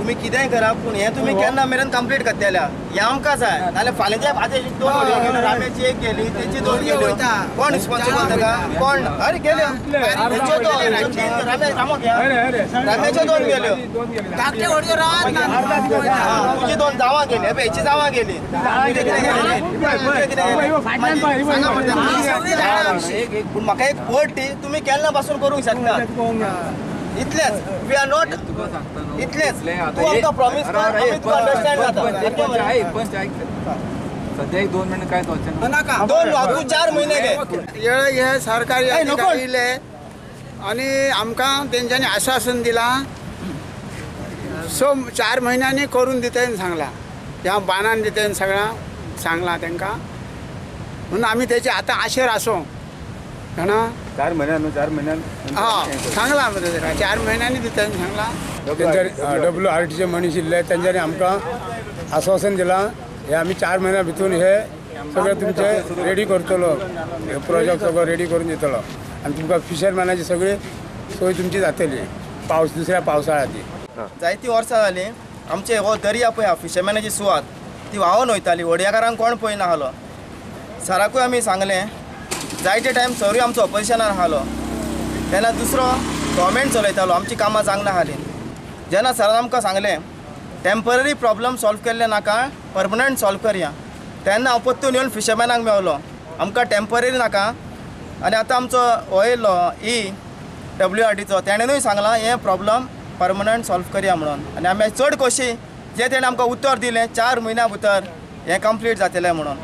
तुम्ही कितेंय करा पूण हें तुमी केन्ना मेरेन कंप्लीट करतले हें आमकां जाय. नाल्यार फाल्यांच्या आतां दोन होडयो गेल्यो, राम्याची एक गेली, तेची दोन गेल्यो, कोण रिस्पॉन्सिबल ताका? कोण? अरे गेल्यो तेच्यो दोन, रामो घ्या, राम्याच्यो दोन गेल्यो, तुजी दोन जावां गेली, हेची जावां गेली. पूण म्हाका एक पट ती तुमी केन्ना पासून करूंक शकता इतलेच. We are not इतलेच. तूं आमकां प्रॉमीस कर, आमी तुका अंडरस्टँड जाता. सध्या एक 2 महिने काय जावचें ना, 2 तूं 4 म्हयने घे. हे सरकारी अधिकारी येयले आनी आमकां तेंच्यांनी आश्वासन दिलां 4 म्हयन्यांनी करून दिता सांगलां, ह्या बांदान दिता सगळ्यां सांगलां तांकां. म्हणून आमी तेचे आतां आशेर आसो जाणा. 4 म्हयन्यान 4 म्हयन्यान हां सांगलां आमकां 4 म्हयन्यांनी दिता सांगलां. डब्ल्यू आर टीचे मनीस इल्ले तेंच्यांनी आमकां आश्वासन दिलां हे आमी 4 म्हयन्या भितून हे सगळें तुमचें रेडी करतलो, हे प्रोजेक्ट सगळो रेडी करून दितलो आनी तुमकां फिशरमॅनाची सगळी सोय तुमची जातली पावस दुसऱ्या पावसाळ्याची. जायतीं वर्सां जालीं आमचे हो दर्या पळय आहा फिशरमॅनाची सुवात ती व्हांवून वयताली, होडयेकारांक कोण पळयना आहलो. सराकूय आमी सांगलें, जायते टायम सरूय आमचो ऑपोजिशनान आहलो तेन्ना दुसरो गव्हर्मेंट चलयतालो, आमची कामां जावंक नासलीं. जेन्ना सरान आमकां सांगलें टेम्पररी प्रॉब्लम सॉल्व केल्ले नाका, परमनंट सॉल्व करया, तेन्ना हांव परतून येवन फिशरमॅनाक मेवलो, आमकां टेम्पररी नाका. आनी आतां आमचो हो येयलो ई डब्ल्यू आर टीचो, तेणेनूय सांगलां हें प्रॉब्लम परमनंट सॉल्व करया म्हणून. आनी आमी चड खोशी जे तेणें आमकां उतर दिलें 4 म्हयन्या भितर हें कंप्लीट जातलें म्हणून.